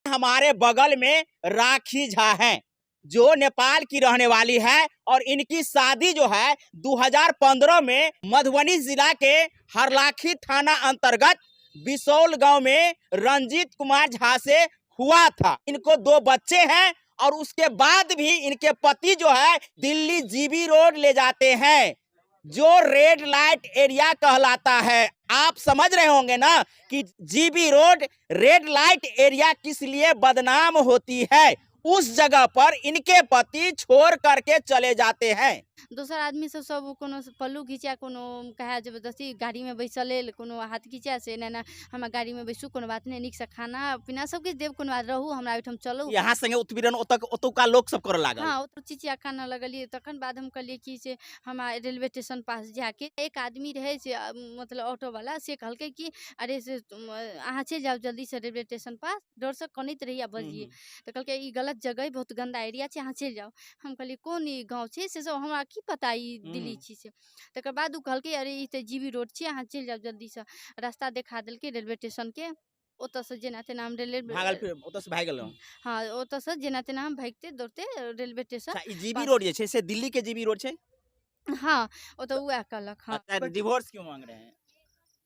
हमारे बगल में राखी झा हैं, जो नेपाल की रहने वाली है और इनकी शादी जो है 2015 में मधुबनी जिला के हरलाखी थाना अंतर्गत बिसौल गांव में रंजीत कुमार झा से हुआ था। इनको 2 बच्चे हैं और उसके बाद भी इनके पति जो है दिल्ली जीबी रोड ले जाते हैं, जो रेड लाइट एरिया कहलाता है। आप समझ रहे होंगे ना कि GB road red light area किस लिए बदनाम होती है। उस जगह पर इनके पति छोड़ करके चले जाते हैं। दोसर आदमी सब सब कोनो पल्लू घिचा, कोनो कहे जबरदस्ती गाड़ी में बैसल लेल, कोनो हाथ घिचा से ना ना हमरा गाड़ी में बैसू, कोनो बात नहीं, नीक से खाना पीना सब किछु देब, कोनो बात रहू हमरा ओहिठाम चलू। यहाँ संगे उत्पीड़न ओतुका लोक सब करऽ लागल। हाँ, ओतऽ चिचिया कानऽ लगलियै। तखन बाद हम कहलियै कि से हमरा रेलवे स्टेशन पास जाके एक आदमी रहै से, मतलब ऑटो वाला, से कहलकै कि अरे से अहाँ चलि जाउ जल्दी से रेलवे स्टेशन पास, डरसँ कनैत रहियै आ बजियै। तऽ कहलकै ई गलत जगह है, बहुत गंदा एरिया छै, अहाँ चलि जाउ। हम कहलियै कोन ई गाँव छै से सब हमरा की पता, ई दिल्ली छी से। तकर बाद ओ कहलकै अरे ई तऽ जीबी रोड छै, अहाँ चलि जाउ जल्दीसँ। रास्ता देखा देलकै रेलवे स्टेशनके, ओतऽसँ जेना तेना हम रेलवे भागल, फिर ओतऽसँ भागि गेलहुँ। हाँ, ओतऽसँ जेना तेना हम भागिते दौड़ते रेलवे स्टेशन। अच्छा, ई जीबी रोड जे छै से दिल्ली के जीबी रोड छै? हाँ, ओतऽ उएह कहलक। हाँ। अच्छा, डिवोर्स क्यों मांग रहे हैं?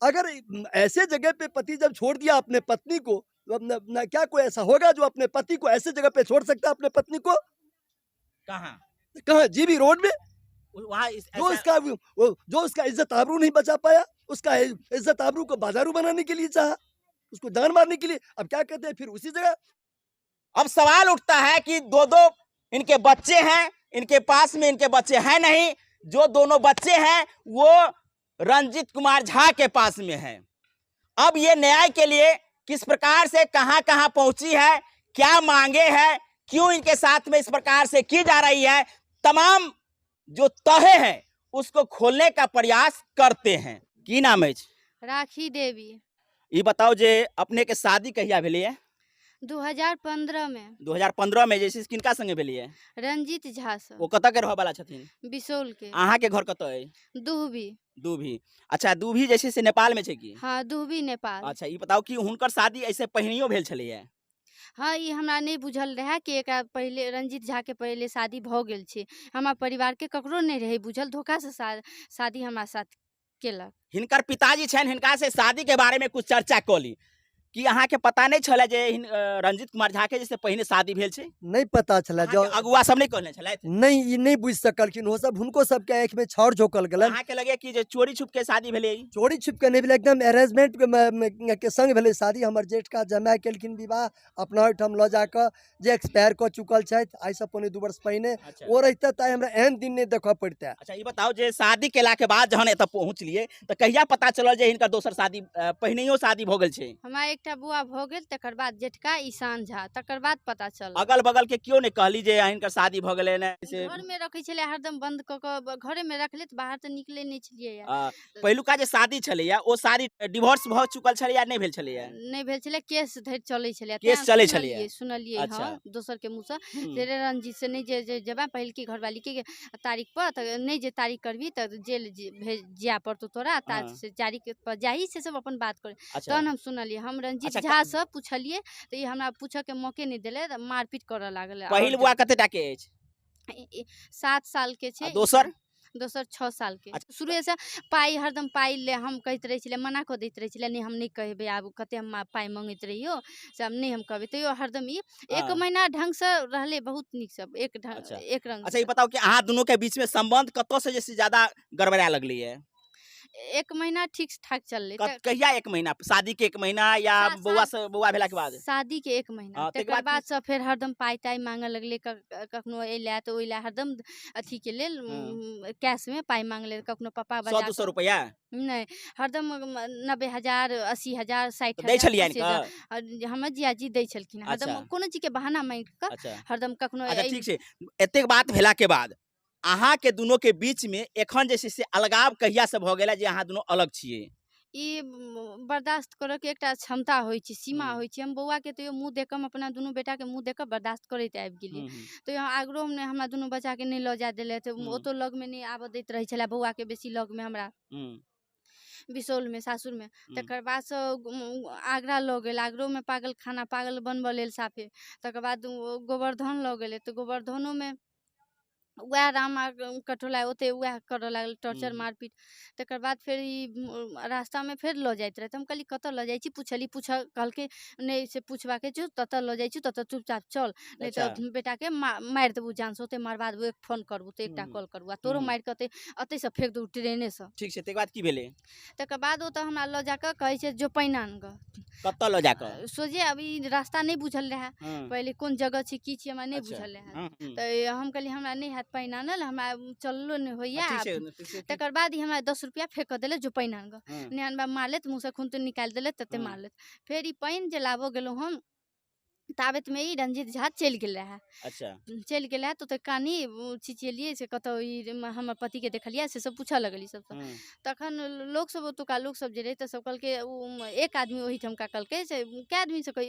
अगर ऐसे जगह पे पति जब छोड़ दिया अपने पत्नी को, तो अब न क्या कोई ऐसा होगा जो अपने पति को ऐसे जगह पे छोड़ सकता है अपने पत्नी को? कहाँ? कहाँ? जीबी रोड में। वहाँ इस, जो ऐसा इसका वो, जो उसका इज्जत आबरू नहीं बचा पाया, उसका इज्जत आबरू को बाजारू बनाने के लिए चाहा, उसको जान मारने के लिए, अब क्या कहते हैं फिर उसी जगह। अब सवाल उठता है कि दो-दो इनके बच्चे हैं, इनके पास में इनके बच्चे हैं नहीं, जो दोनों बच्चे हैं वो रंजीत कुमार झा के पास में हैं। अब ये न्याय के लिए किस प्रकार से कहाँ कहाँ पहुंची है, क्या मांगे हैं, क्यों इनके साथ में इस प्रकार से की जा रही है, तमाम जो तहे हैं उसको खोलने का प्रयास करते हैं। की नाम है? राखी देवी। ये बताओ जे अपने के शादी कहिया भेलै है? 2015 में। 2015 में जैसे किनका संगे भेलै है? रंजीत झा से। वो कतऽ के रहऽ वाला छथिन? बिसौल के। अहाँ के घर कतऽ है? दुहबी। दुहबी। अच्छा, दुहबी जैसे से नेपाल में छै की? हाँ, दुहबी नेपाल। अच्छा, ई बताओ कि हुनकर शादी ऐसे पहिनियो भेल छलै है? हाँ, ई हमरा नहि बुझल रहए कि एकरा पहिले रंजीत झा के पहिले शादी भऽ गेल छै। हमरा परिवार के ककरो नहि रहै बुझल, धोखा से शादी हमरा साथ केलक। हिनकर पिताजी छनि, हिनका से शादी के बारे में कुछ चर्चा कऽ ली। कि अहाँ के पता नहीं छलै जे रंजीत कुमार झा के जैसे पहिने शादी भेल छै? नहीं पता छलै। अहाँके अगुआ सब नहीं कहने छलथि? नहीं, ई नहीं बुझि सकलखिन ओ सब, हुनको सबके आँखि में छाउर झोंकल गेलनि। अहाँ के लगे कि जे चोरी छुप के शादी भेलै? चोरी छुप के नहीं भेलै, एकदम अरेंजमेंट के संग भेलै शादी। हमर जेठ का जमाय केलखिन विवाह अपना ओहिठाम लऽ जाकऽ, जे एक्सपायर कऽ चुकल छथि आइसँ 1.75 वर्ष पहिने। ओ रहिते तऽ हमरा एहन दिन नहि देखऽ पड़ितै। अच्छा, ई बताउ जे शादी केला के बाद जहन एतऽ पहुँचलियै तऽ कहिया पता चलल जे हिनकर दोसर शादी, पहिनैयो शादी भऽ गेल छै? हमरा एकटा बौआ भऽ गेल, तकर बाद जेठका ईशान झा, तकर बाद पता चलल। अगल बगल के केओ नहि कहली जे हिनकर शादी भऽ गेलै ने? से घर में रखै छलै, हरदम बंद कऽ कऽ घरे में रखले, तऽ बाहर तऽ निकले नहि छलियै। पहिलुका जे शादी छलैया ओ शादी डिवोर्स भऽ चुकल छलैया नहि भेल छलैया? नहि भेल छलै, केस धरि चलै छलैया। केस तें चलै छलैया। सुनलियै, हाँ, दोसर के मुँहसँ। जे रे रंजीत से नहि जे जेबै पहिलकी घरवाली के तारीख पर, तऽ नहि जे तारीख करबी तऽ जेल भेज जाय पड़तौ तोरा, से तारीख पर जाही, से सब अपन बात करे। तहन हम सुनलियै, हम रंजीत झा से पुछलियै तऽ ई हमरा पूछऽ के मौके नहि देलै, तऽ मारपीट करऽ लागल। पहिल बौआ कते टा के अछि? 7 साल के छै। आ दोसर? दोसर 6 साल के। शुरुए से पाइ हरदम पाइ ले हम कहैत रहै छलियै, मना कऽ दैत रहै छलियै, नहि हम नहि कहबै आब, कते हम पाइ मङ्गैत रहियौ से हम नहि हम कहबै, तैयो हरदम ई एक महीना ढङ्गसँ रहलै बहुत नीकसँ, एक ढङ्ग, एक रङ्ग। अच्छा, ई बताउ कि अहाँ दुनू के बीच में संबंध कतऽ से जे ज्यादा गड़बड़ा लगलैए? 1 महीना ठीक ठाक चललै। कहिया 1 महीना? शादी के 1 महीना या बौआ से बौआ भेला के बाद? शादी के 1 महीना। ताहिके तकर बाद बाद से फेर हरदम पाइ ताइ मांगऽ लगलै, कखनो एहि लए तऽ ओहि लए, हरदम अथी के लेल, कैश में पाइ मांगलै, कखनो पापा सौ बजा दू सौ कऽ। रुपैआ? नहि, हरदम 90,000, 80,000, 60 तऽ दै हजार, छलियै 80 हजार। हिनका? और हमर जियाजी दै छलखिन हरदम, कोनो चीज के बहाना मांगि कऽ हरदम कखनो एहि ठीक छै। एतेक बात भेला के बाद अहाँ के दुनू के बीच में एखन जे छै से अलगाव कहिया से भऽ गेल जे अहाँ दुनू अलग छियै? ई बर्दाश्त करऽ के एकटा क्षमता होइ छै, सीमा होइ छै। हम बौआ के तैयो मुँह देख कऽ, हम अपना दुनू बेटा के मुँह देख कऽ बर्दाश्त करैत आबि गेलियै। तैयो आग्रह मे हमरा दुनू बच्चा के नहि लऽ जाय देलथि, ओतौ लग मे नहि आबऽ दैत रहै छलै बौआ के, बेसी लग मे हमरा। बिसौलमे सासुरमे। तकर बादसँ आगरा लऽ गेल, आगरोमे पागल खाना पागल बनबऽ लेल साफे। तकर बाद गोवर्धन लऽ गेलै, तऽ गोवर्धनोमे वएह रामा कटोला ओते वएह करऽ लागल टॉर्चर मारपीट। तकर बाद फेर ई रास्तामे फेर लऽ जाइत रहै, तऽ हम कहलियै कतऽ लऽ जाइ छी, पुछली, पूछ कहलकै नहि से पुछबाके छौ, ततऽ लऽ जाइ छी ततऽ चुपचाप चल, नहि तऽ बेटाके मारि देबौ जानसँ, ओते मरबा देबौ, एक फोन करबौ तऽ एकटा कॉल करबौ आ तोरो मारि कऽ एतऽसँ फेक देबौ ट्रेनेसँ। ठीक छै, तकर बाद की भेलै? तकर बाद ओतऽ हमरा लऽ जाकऽ कहै छै जो पानि आन गऽ। कतऽ लऽ जाकऽ? सोझे। अब ई रास्ता नहि बुझल रहए पहिले, कोन जगह छै की छै हमरा नहि बुझल रहए, तऽ हम कहलियै हमरा नहि हैत पानि आनल, हमरा चललो नहि होइए। तकर बाद ई हमरा 10 रुपैआ फेक कऽ देलक, जो पानि आन गऽ, नहि अनबा मारलेत, मुँहसँ खून तून निकालि देलक, तते मारलेत। फेर ई पानि जे लाबऽ गेलहुँ हम, ताबतमे ई रंजीत झा चलि गेल रहए। अच्छा। चलि गेल रहए तऽ ओतऽ कानी चिचिएलियै से कतऽ ई हमर पतिके देखलियै, से सब पूछऽ लगलियै सबसँ। तखन लोकसब ओतुका लोकसब जे रहै तऽ सब कहलकै, ओ एक आदमी ओहिठामका कहलकै से कए आदमीसँ कहै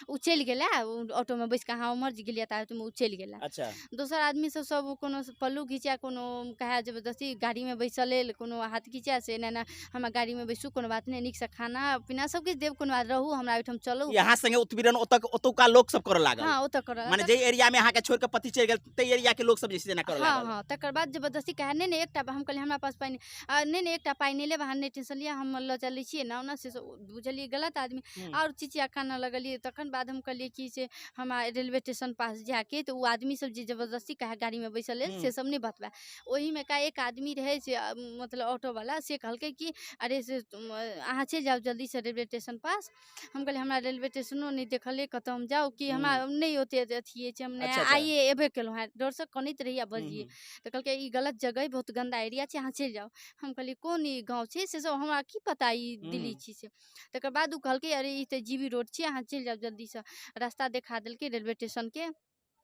ओ चलि गेलै ऑटोमे बैसिकऽ, अहाँ उम्हर गेलियै ताबतमे ओ चलि गेलै। अच्छा। दोसर आदमी सब सब कोनो पल्लू घिचा, कोनो कहए जबरदस्ती गाड़ीमे बैसऽ लेल, कोनो हाथ घिचा से एना एना हमरा गाड़ीमे बैसू, कोनो बात नहि, नीकसँ खाना पीना सब किछु देब, कोनो बात रहू हमरा ओहिठाम चलू। यहाँ संगे उत्पीड़न ओतऽ ओतुका लोक सब करऽ लागल? हाँ, ओतऽ करऽ। माने जे एरिया में अहाँके छोड़ के पति चलि गेल तै एरिया के लोक सब जे छै एना करऽ लागल? हाँ, तकर बाद जबरदस्ती कहै नहि नहि एकटा, हम कहलियै हमरा पास पाइ नहि, नहि नहि एकटा पाइ नहि लेब अहाँ, नहि टेंशन लिअ, हम लऽ चलै छी एना ओना, से सब बुझलियै गलत आदमी, आओर चिचिया कानऽ लगलियै। तखन बाद हम कहलियै कि से हमरा रेलवे स्टेशन पास जाके, तऽ ओ आदमी सब जे जबरदस्ती कहै गाड़ीमे बैसल लेल से सब नहि बतबै। ओहिमे का एक आदमी रहै से मतलब ऑटोवला, से कहलकै कि अरे से अहाँ चलि जाउ जल्दीसँ रेलवे स्टेशन पास। हम कहलियै हमरा रेलवे स्टेशनो नहि देखल, कतऽ हम जाउ, कि हमरा नहि ओते अथी अछि, हम नहि आइए एबे केलहुँ हेँ, डरसँ कनैत रही आ बजियै। तऽ कहलकै ई गलत जगह अइ, बहुत गन्दा एरिया छै, अहाँ चलि जाउ। हम कहलियै कोन ई गाँव छै से सब हमरा की पता, ई दिल्ली छी से। तकर बाद ओ कहलकै अरे ई तऽ जीबी रोड छै, अहाँ चलि जाउ जल्दीसँ। रास्ता देखा देलकै रेलवे स्टेशनके।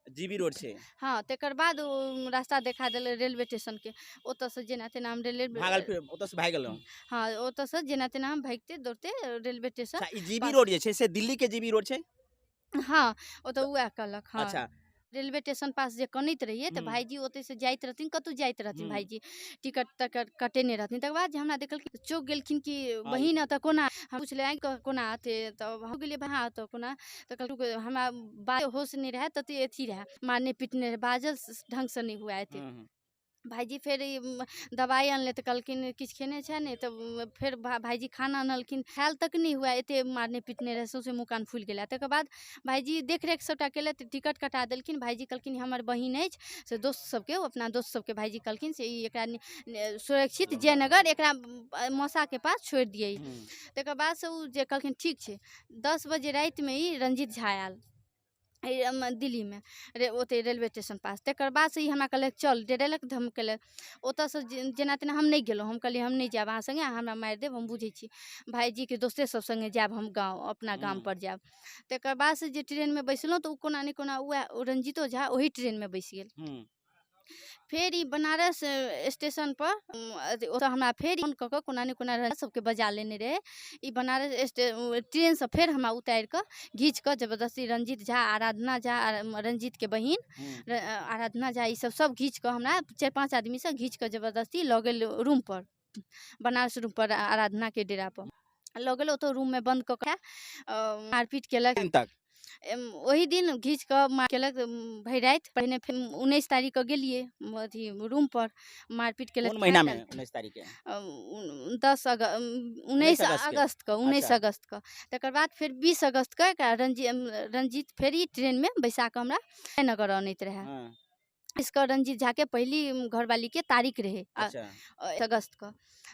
जीबी रोड छै? हाँ, तकर बाद ओ रास्ता देखा देलकै रेलवे स्टेशनके, ओतऽसँ जेना तेना हम रेलवे भागल, फिर ओतऽसँ भागि गेलहुँ? हाँ, ओतऽसँ जेना तेना हम भागिते दौड़ते रेलवे स्टेशन। ई जीबी रोड जे छै से दिल्ली के जीबी रोड छै? हाँ, ओतऽ वएह कहलक। हाँ। अच्छा। रेलवे स्टेशन पास जे कनैत रहियै तऽ भाइजी ओतयसँ जाइत रहथिन, कतहु जाइत रहथिन भाइजी, टिकट तकट कटेने रहथिन। तकर बाद जे हमरा देखलखिन चौंकि गेलखिन कि बहिन एतऽ कोना? हम पुछलियै कोना अथी, तऽ हम गेलियै भाय एतऽ कोना? तऽ कहलकै हमरा बात होश नहि रहए, तते अथी रहए, मारने पीटने रहए, बाजल ढङ्गसँ नहि हुए एते। भाइजी फेर ई दबाइ अनलै, तऽ कहलखिन किछु खेने छै नहि? तऽ फेर भाइजी खाना अनलखिन, खायल तक नहि हुए, एते मारने पीटने रहै, सौँसे मुँह कान फुलि गेलै। तकर बाद भाइजी देखरेख सबटा केलथि, टिकट कटा देलखिन। भाइजी कहलखिन हमर बहिन अछि, से दोस्त सबके, अपना दोस्त सबके भाइजी कहलखिन से ई एकरा सुरक्षित जयनगर एकरा मौसाके पास छोड़ि दियै। तकर बादसँ ओ जे कहलखिन ठीक छै। 10 बजे रातिमे ई रंजीत झा आयल दिल्लीमे ओतहि रेलवे स्टेशन पास। तकर बादसँ ई हमरा कहलक चल, डरेलक धमकेलक। ओतऽसँ जेना तेना हम नहि गेलहुँ, हम कहलियै हम नहि जायब अहाँ सङ्गे, अहाँ हमरा मारि देब, हम बुझै छी, भाइजीके दोस्ते सब सङ्गे जायब हम गाँव, अपना गामपर जायब। तकर बादसँ जे ट्रेनमे बैसलहुँ तऽ ओ कोना नहि कोना वएह रंजीतो झा ओही ट्रेनमे बैसि गेल। फेर ई बनारस स्टेशनपर ओतऽ हमरा फेर फोन कऽ कऽ कोना नहि कोना सबके बजा लेने रहै। ई बनारस ट्रेनसँ फेर हमरा उतारिकऽ घीच कऽ जबरदस्ती रंजीत झा, आराधना झा, रंजीतके बहिन आराधना झा, ई सब सब घीच कऽ हमरा 4-5 आदमीसँ घीच कऽ जबरदस्ती लऽ गेल रूमपर, बनारस रूमपर, आराधनाके डेरापर लऽ गेल। ओतऽ रूममे बन्द कऽ कऽ मारपीट केलक ओहि दिन, घीच कऽ मार केलक भरि राति। पहिने फेर 19 तारीखके गेलियै अथी रूमपर, मारपीट केलक। कोन महीनामे 19 तारीखके? 10 19 अगस्तके, 19 अगस्तके। तकर बाद फेर 20 अगस्तके एकरा रंजीत फेर ई ट्रेनमे बैसा कऽ हमरा नगर अनैत रहए। इसका रंजीत झा के पहली घरवाली के तारीख रहे अगस्त के,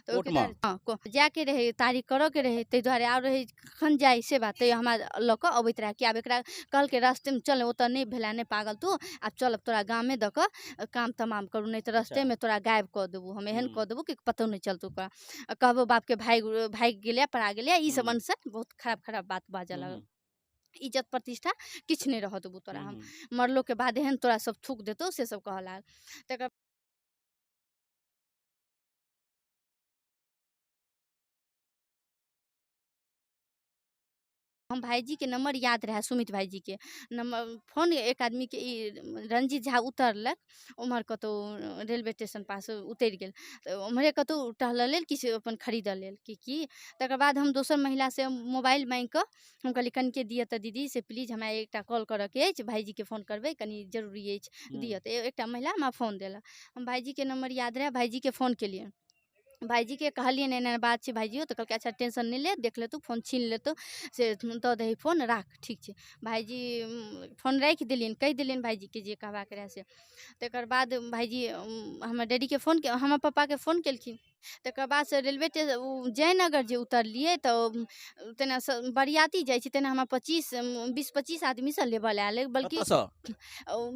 तऽ जायके रहै, तारीख करऽ के रहै, ताहि दुआरे आब रहै कखन जाइ से बात, तैँ हमरा लऽ कऽ अबैत रहए कि आब एकरा कहलकै रास्तेमे चल, ओतऽ नहि भेलै नहि पागल तू, आब चल तोरा गामे दऽ कऽ काम तमाम करू, नहि तऽ रस्तेमे तोरा गायब कऽ देबौ हम, एहन कऽ देबौ कि पतो नहि चलतौ ओकरा, कहबो बापके भागि भागि गेलै पड़ा गेलै, ई सब अनसन बहुत खराब खराब बात बाजऽ लागल, इज्जत प्रतिष्ठा किछु नहि रहऽ देबौ तोरा हम, मरलोके बाद एहन तोरा सब थूक देतौ, से सब कहऽ लागल। तकर हम भाइजीके नम्बर याद रहए, सुमित भाइजीके नम्बर। फोन एक आदमीके ई रंजीत झा उतरलक ओम्हर कतहु रेलवे स्टेशन पास उतरि गेल, तऽ ओम्हरे कतहु टहलऽ लेल, किछु अपन खरीदऽ लेल कि की। तकर बाद हम दोसर महिलासँ मोबाइल माँगिकऽ हम कहलियै, कनिके दिअ तऽ दीदी से प्लीज, हमरा एकटा कॉल करऽके अछि, भाइजीके फोन करबै, कनि जरूरी अछि, दिअ तऽ। एकटा महिला हमरा फोन देलक। हम भाइजीके नम्बर याद रहए, भाइजीके फोन केलियनि, भाइजीके कहलियनि, एना एना बात छै भाइजी। तऽ कहलकै, अच्छा टेंशन नहि ले, देख लेतौ, फोन छीन लेतौ से दऽ दही फोन, राख, ठीक छै भाइजी। फोन राखि देलियनि, कहि देलियनि भाइजीके जे कहबाक रहए से। तकर बाद भाइजी हमर डैडीके फोन, हमर पप्पाके फोन केलखिन। तकर बादसँ रेलवे स्टेशन ओ जयनगर जे उतरलियै तऽ तेना बरियाती जाइ छै तेना हमरा 25 20 25 आदमीसँ लेबऽ लए आयल, बल्कि कतऽसँ?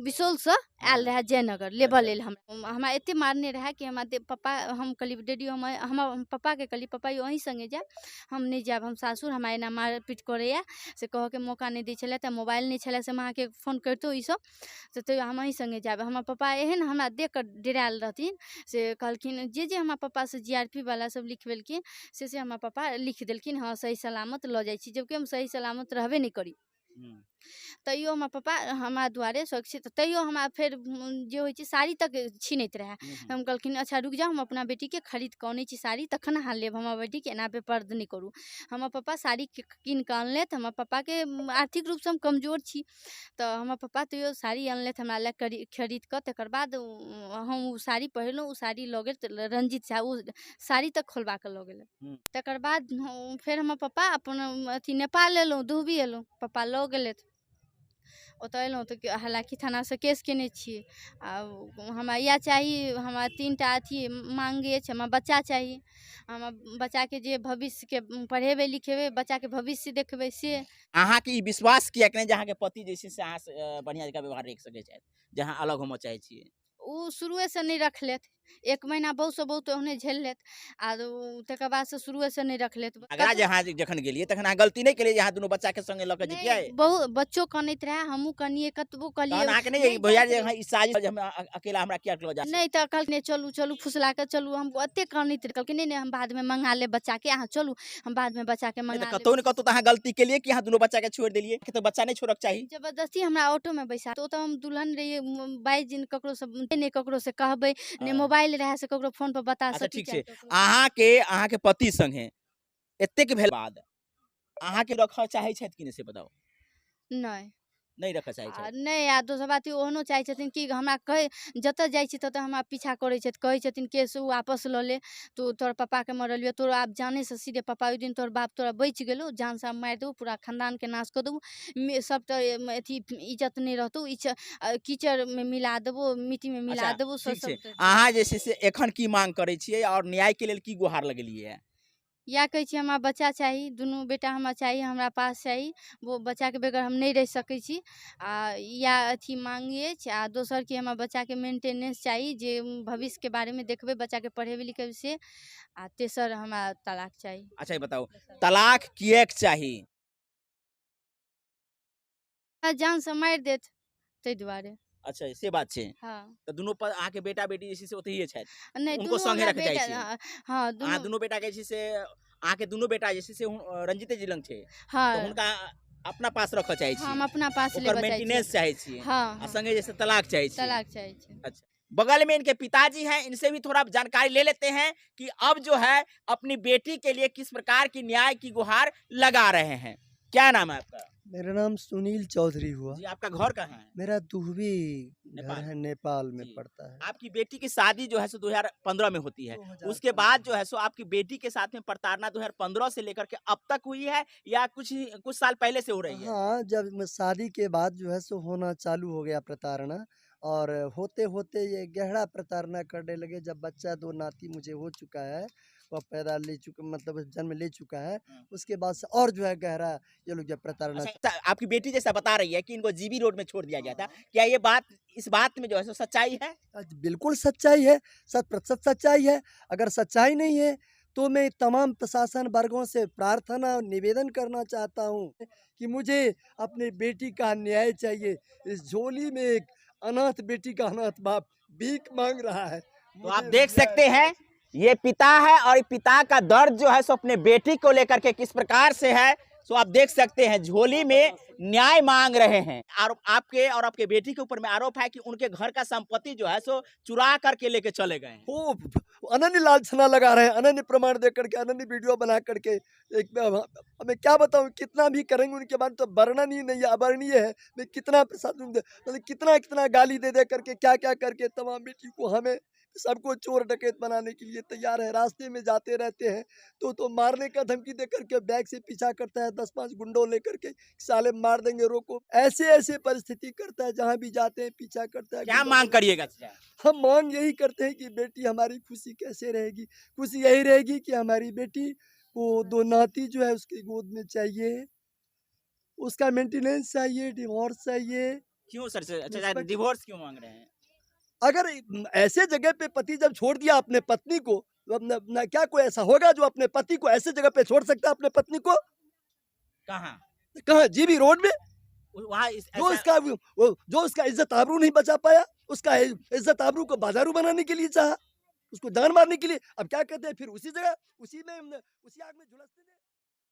बिसौलसँ आयल रहए जयनगर लेबऽ लेल। हमरा हमरा एतेक मारने रहए कि हमरा पप्पा, हम कहलियै डैडी, हम हमर पप्पाके कहलियै, पप्पा यौ, अहीं सङ्गे जायब, हम नहि जायब हम सासुर, हमरा एना मारिपीट करैए से कहऽके मौका नहि दै छलथि। मोबाइल नहि छलै से हम अहाँके फोन करितहुँ ईसब से, तैयो हम अहीं सङ्गे जायब। हमर पप्पा एहन हमरा देख कऽ डेरायल रहथिन से कहलखिन, जे जे हमरा पप्पासँ जी आर पी वला सब लिखबेलखिन से से हमर पप्पा लिख देलखिन, हँ सही सलामत लऽ जाइ छी, जबकि हम सही सलामत रहबे नहि करी। तैयो हमर पप्पा हमरा दुआरे सुरक्षित, तैयो हमरा फेर जे होइ छै साड़ी तक छीनैत रहए। हम कहलखिन, अच्छा रुकि जाउ, हम अपना बेटीके खरीद कऽ अनै छी साड़ी, तखन अहाँ लेब, हमर बेटीके एना बेपर्द नहि करू। हमर पप्पा साड़ी कीन कऽ अनलथि। हमर पप्पाके आर्थिक रूपसँ हम कमजोर छी, तऽ हमर पप्पा तैयो साड़ी अनलथि हमरा लए खरीद कऽ। तकर बाद हम ओ साड़ी पहिरलहुँ। ओ साड़ी लऽ गेल तऽ रंजीत झा ओ साड़ी तक खोलबा कऽ लऽ गेलै। तकर बाद फेर हमर पप्पा अपन अथी नेपाल एलहुँ, दुहबी एलहुँ, पप्पा लऽ गेलथि। ओतऽ एलहुँ तऽ हालाँकि थानासँ केस केने छियै। आ हमरा इएह चाही, हमरा तीन टा अथी माँग अछि। हमरा बच्चा चाही, हमरा बच्चाके जे भविष्यके पढ़ेबै लिखेबै, बच्चाके भविष्य देखबै से। अहाँके ई विश्वास किएक नहि जे अहाँके पति जे छै से अहाँसँ बढ़िआँ जकाँ व्यवहार राखि सकै छथि, जे अहाँ अलग होमऽ चाहै छियै? ओ शुरुएसँ नहि रखलथि। एक महीना बहुतसँ बहुत ओहने झेललथि आ तकर बादसँ शुरुएसँ नहि रखलथि। आगरा जे अहाँ जखन गेलियै तखन अहाँ गलती नहि केलियै जे अहाँ दुनू बच्चाके संगे लऽ कऽ जैतियै? नहि, बहुत बच्चो कनैत रहए, हमहूँ कनियै, कतबो तहन कहलियै अहाँके नहि नहि भैया जाइत जे रहै। ई साजिश जे हम अकेला हमरा किया लऽ जा? नहि तऽ कहलखिन, नहि चलू चलू, फुसला कऽ चलू। हम ओतेक कनैत रहै, कहलखिन, नहि नहि, हम बादमे मंगा लेब बच्चाके, अहाँ चलू, हम बादमे बच्चाके नहि मंगा तऽ लेब। कतहु ने कतहु तऽ अहाँ गलती केलियै कि अहाँ दुनू बच्चाके छोड़ि देलियै, कि तऽ बच्चा नहि छोड़क चाही। जबरदस्ती हमरा ऑटोमे बैसा, तऽ ओतऽ हम दुल्हन रहियै, 22 दिन ककरोसँ नहि ककरोसँ कहबै, नहि मोबाइल रहए से ककरो फोन पर बता अच्छा सकी। ठीक चाहे छै। ककरो। अहाँके अहाँके पति संगे एतेक भेल बाद अहाँके रखऽ चाहै छथि कि नहि से बताउ? नहि। नहि रखऽ चाहै आ छथि? नहि, आ दोसर बात ई ओहनो चाहै छथिन कि हमरा कहै, जतऽ जाइ छी ततऽ हमरा पीछा करै छथि, कहै छथिन, केस ओ आपस लऽ ले, तू तोहर पप्पाके मरलियौ, तोरा आब जानेसँ सीधे पप्पा ओहि दिन तोहर बाप तोरा बचि गेलौ, जानसँ आब मारि देबौ, पूरा खानदानके नाश कऽ देबौ, सबटा अथी इज्जत नहि रहतौ, कीचड़मे मिला देबौ, मिट्टीमे मिला अच्छा देबौ सब। ठीक छै। सब अहाँ जे छै से एखन की मांग करै छियै आओर न्यायके लेल की गुहार लगेलियै? इएह कहै छी, हमरा बच्चा चाही, दुनू बेटा हमरा चाही, हमरा पास चाही, वो बच्चाके बगैर हम नहि रहि सकै छी। आ इएह अथी माँग अछि। आ दोसर कि हमरा बच्चाके मेंटेनेंस चाही, जे भविष्यके बारेमे देखबै, बच्चाके पढ़ेबै लिखेबै से। आ तेसर हमरा तलाक चाही। अच्छा ई बताउ, तलाक किएक चाही? हमरा जानसँ मारि देत ताहि दुआरे। अच्छा से बात छै? हँ। तऽ दुनू पर अहाँके बेटा बेटी जे छै से ओतहिए छथि? नहि। उनको दुनू संगे हमरा रखऽ चाहै बेटा छियै? हँ। अहाँ दुनू दुनू बेटा के जे छै से, अहाँके दुनू बेटा जे छै से रंजीते जी लग छै? हँ। तऽ हुनका अपना पास रखऽ चाहै हम छियै? अपना पास ओकर लेबऽ चाहै छियै। मेंटेनेंस चाहै छियै? हँ। आ हँ। संगे जे छै तलाक चाहै छियै? तलाक चाहै छियै। बगल में इनके पिताजी हैं, इनसे भी थोड़ा जानकारी ले लेते हैं कि अब जो है अपनी बेटी के लिए किस प्रकार की न्याय की गुहार लगा रहे हैं। क्या नाम है आपका? मेरा नाम सुनील चौधरी हुआ। जी, आपका घर कहाँ है? मेरा दुहबी घर नेपाल। है, नेपाल में जी। पड़ता है। आपकी बेटी की शादी जो है सो 2015 में होती है। उसके 2015 बाद जो है सो आपकी बेटी के साथ में प्रताड़ना 2015 से लेकर के अब तक हुई है या कुछ कुछ साल पहले से हो रही है? हाँ, जब मैं शादी के बाद जो है सो होना चालू हो गया प्रताड़ना और होते होते ये गहरा प्रताड़ना करने लगे। जब बच्चा दो नाती मुझे हो चुका है, वह पैदा ले चुका, मतलब जन्म ले चुका है, उसके बाद से और जो है गहरा ये लोग जब प्रताड़ना अच्छा, आपकी बेटी जैसा बता रही है कि इनको जीबी रोड में छोड़ दिया गया था, क्या ये बात, इस बात में जो है सो सच्चाई है? आज बिल्कुल सच्चाई है, 100% सच्चाई है। अगर सच्चाई नहीं है तो मैं तमाम प्रशासन वर्गों से प्रार्थना और निवेदन करना चाहता हूँ कि मुझे अपनी बेटी का न्याय चाहिए। इस झोली में एक अनाथ बेटी का अनाथ बाप भीख मांग रहा है। तो आप देख सकते हैं, ये पिता है और ये पिता का दर्द जो है सो अपने बेटी को लेकर के किस प्रकार से है। सो आप देख सकते हैं झोली में न्याय मांग रहे हैं। आरोप आपके और आपके बेटी के ऊपर में आरोप है कि उनके घर का संपत्ति जो है सो चुरा करके लेके चले गए हैं। वो अनन्य लांछना लगा रहे हैं, अनन्य प्रमाण दे करके, अनन्य वीडियो बना करके। एक मैं क्या बताऊं, कितना भी करेंगे उनके बाद तो वर्णन ही नहीं है, अवर्णीय है। मैं कितना प्रसाद, मतलब कितना कितना गाली दे दे करके, क्या क्या करके तमाम बेटी को हमें सबको चोर डकैत बनाने के लिए तैयार है। रास्ते में जाते रहते हैं तो मारने का धमकी दे करके बैग से पीछा करता है, 10-5 गुंडों लेकर के, साले मार देंगे रोको, ऐसे ऐसे परिस्थिति करता है। जहाँ भी जाते हैं पीछा करता है। क्या गुंडों। मांग करिएगा चाचा? हम मांग यही करते हैं कि बेटी हमारी खुशी कैसे रहेगी। खुशी यही रहेगी कि हमारी बेटी को दो नाती जो है उसकी गोद में चाहिए, उसका मेंटेनेंस चाहिए, डिवोर्स चाहिए। क्यों सर? अच्छा, निष्पक्ष- डिवोर्स क्यों मांग रहे हैं? अगर ऐसे जगह पे पति जब छोड़ दिया अपने पत्नी को, तो अपना अपना क्या कोई ऐसा होगा जो अपने पति को ऐसे जगह पे छोड़ सकता है? अपने पत्नी को कहाँ? कहाँ? जीबी रोड में। वहाँ जो इसका वो जो उसका इज्जत आबरू नहीं बचा पाया, उसका इज्जत आबरू को बाजारू बनाने के लिए चाहा, उसको जान मारने के लिए। अब क्या कहते हैं, फिर उसी जगह उसी में उसी आग में झुलसते हैं।